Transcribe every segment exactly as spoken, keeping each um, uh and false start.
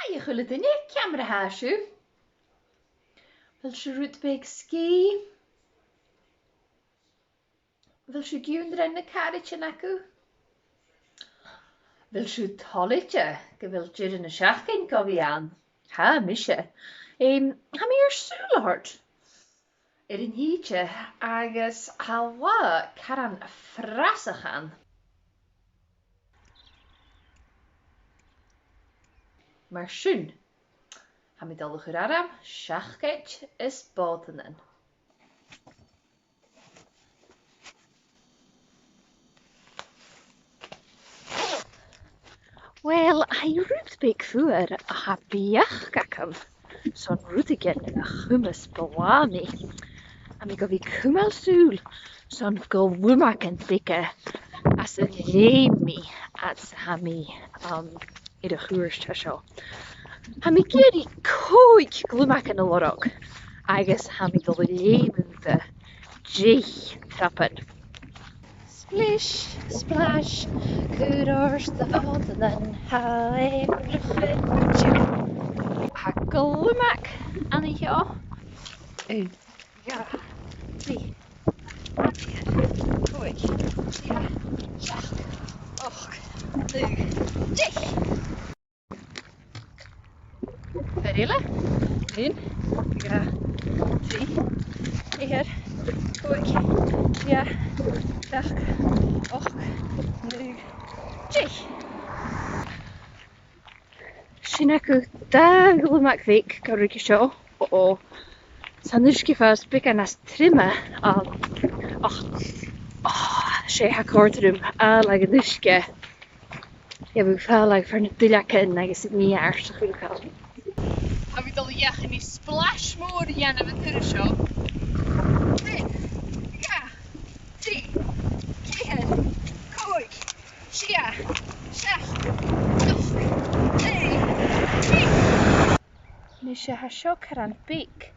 A h-uile duine, ciamar a tha sibh? A bheil sibh rud beag sgìth? A bheil sibh ag ionndrainn na caraidean agaibh? A bheil sibh toilichte gu bheil deireadh na seachdain gu bhith ann? Tha mise. Em, tha mi air sùil a thoirt air an t-sìde agus tha an latha caran frasach ann. Mar sin, tha mi a' dol a chur orm seacaid is bòtannan. Uill, tha e rud beag fuar ach tha beachd agam son rudeigin a chumas blàth mi. Tha mi gu bhith a' cumail sùil son glumagan beaga às an leum mi, às a tha mi, um, air a' chuairt seo. Tha mi ag iarraidh còig glumagan a lorg, agus tha mi a' dol a leum de deich trapan. Splish, splash, cuir ort do bhòtannan, tha e fliuch an-diugh. Tha glumag an seo. Aon, dhà, trì, ceithir, còig, sia, seachd, ochd, naoi, deich. Fear eile. Aon, dhà, trì, ceithir, còig, sia, seachd, ochd, naoi, deich. Sin agaibh dà ghlumag bheag gu ruige seo. Ò, ò. 'S tha an uisge a' fàs beagan nas truime, um, ach, ò, 's e tha a' còrdadh rium, àlainn an uisge. Gheibh thu fàileadh far na duilleagan agus an fheart a' chur call. Tha mi a' dol a dh'fheuchainn splash mòr a dhèanamh an turas seo. Aon, dhà, trì, ceithir, còig, sia, seachd, ochd, naoi, deich. Nise, tha seo caran beag.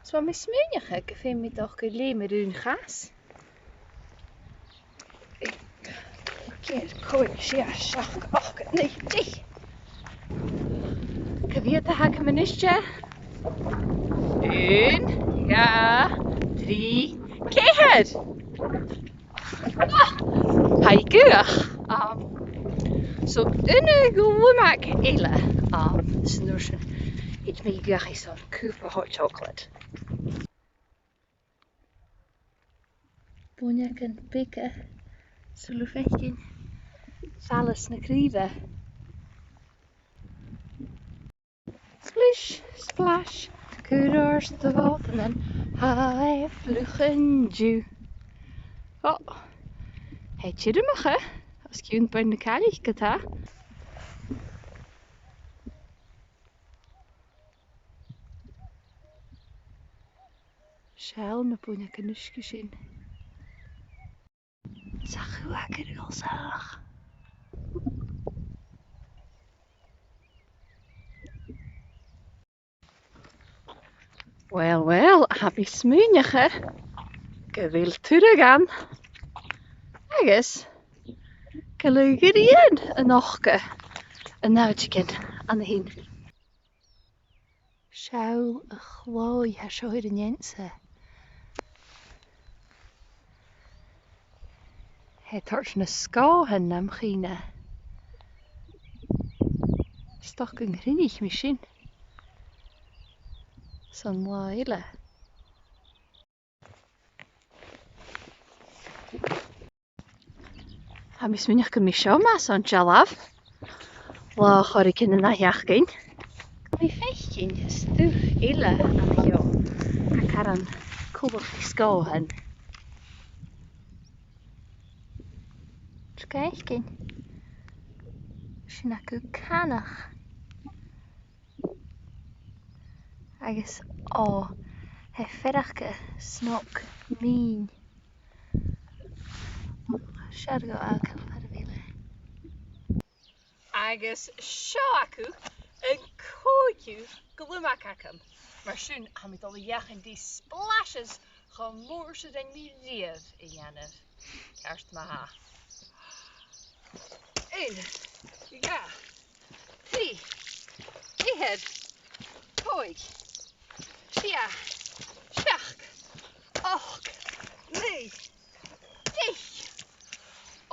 So, tha mi a' smaoineachadh gum feum mi dòcha leum air aon chas. Ceithir, còig, sia, seachd, ochd, naoi, deich. Cia mheud a th' agam a-nis? Aon, dhà, trì, ceithir. Ah, tha i gaothach. Um, so, aon ghlumag eile, um, san uair sin, thèid mi dhachaigh son cupa hot chocolate. Boinneagan beaga, saoil am faigh sinn fàileadh sna craoibhe. Splish, splash, cuir ort do bhòtannan, tha e fliuch an-diugh. Ò, tha e tioram, ach os cionn Beinn na Caillich ge-tà. Seall na boinneagan uisge sin. Sa chuach air a dhol sàmhach. Uill, uill, tha mi a' smaoineachadh gu bheil turadh ann agus gu bheil a' ghrian a' nochdadh an àiteigin an sin. Seall a' chlòimh a tha seo air an fheansa. Tha e a' toirt na sgòthan nam chuimhne. 'S dòcha gun cruinnich mi sin san latha eile. Tha mi a' smaoineachadh gum bi seo math son dealbh. Latha air choreigin an ath-sheachdain. Tha mi a' faicinn stuth eile an seo. Tha caran coltach ri sgòthan. Tha e coltach ri canach. Agus, ò, tha e a' faireachdainn snog mìn. Seall gu fhàgail far a bheil e. Agus seo agaibh an còigeamh glumag agam. Mar sin, tha mi a' dol a dh'fheuchainn ri splashes cho mòr 's a rinn mi riamh a dhèanamh. Ceart ma-thà. Aon, dhà, trì, Ceithir, còig, sia, seachd, ochd, naoi, deich.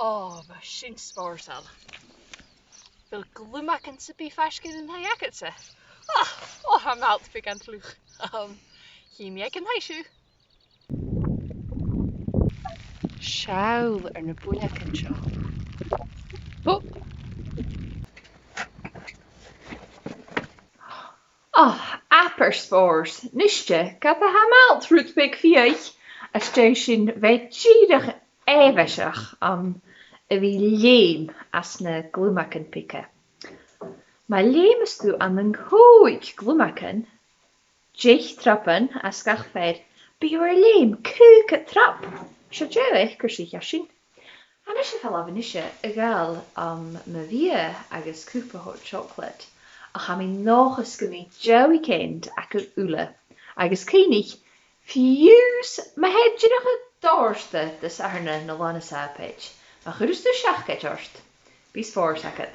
Ò, bha sin spòrsail. A bheil glumagan sam bith faisg air an taigh agadsa? Ò, ò, tha m' fhalt beagan fliuch. Um, chì mi aig an taigh sibh. Seall air na builleagan seo. Ò! Ò, abair spòrs. Nise, ged a tha m' fhalt rud beag fiadhaich, às dèidh sin bha e dìreach èibheiseach, um, a bhith a' leum anns na glumagan beaga. Ma leumas tu ann an còig glumagan, deich trapan às gach fear, bidh thu air leum còig trap. Seo deagh eacarsaich a tha sin. Tha mise a' falbh a-nise a ghabhail, um, mo bhiadh agus cupa hot chocolate, ach tha mi an dòchas gum bi deagh weekend agaibh uile, agus cuimhnich, fiù 's ma tha e dìreach a' dòrtadh Disathairne no Là na Sàbaid, ma chuireas tu seacaid ort, bidh spòrs agad.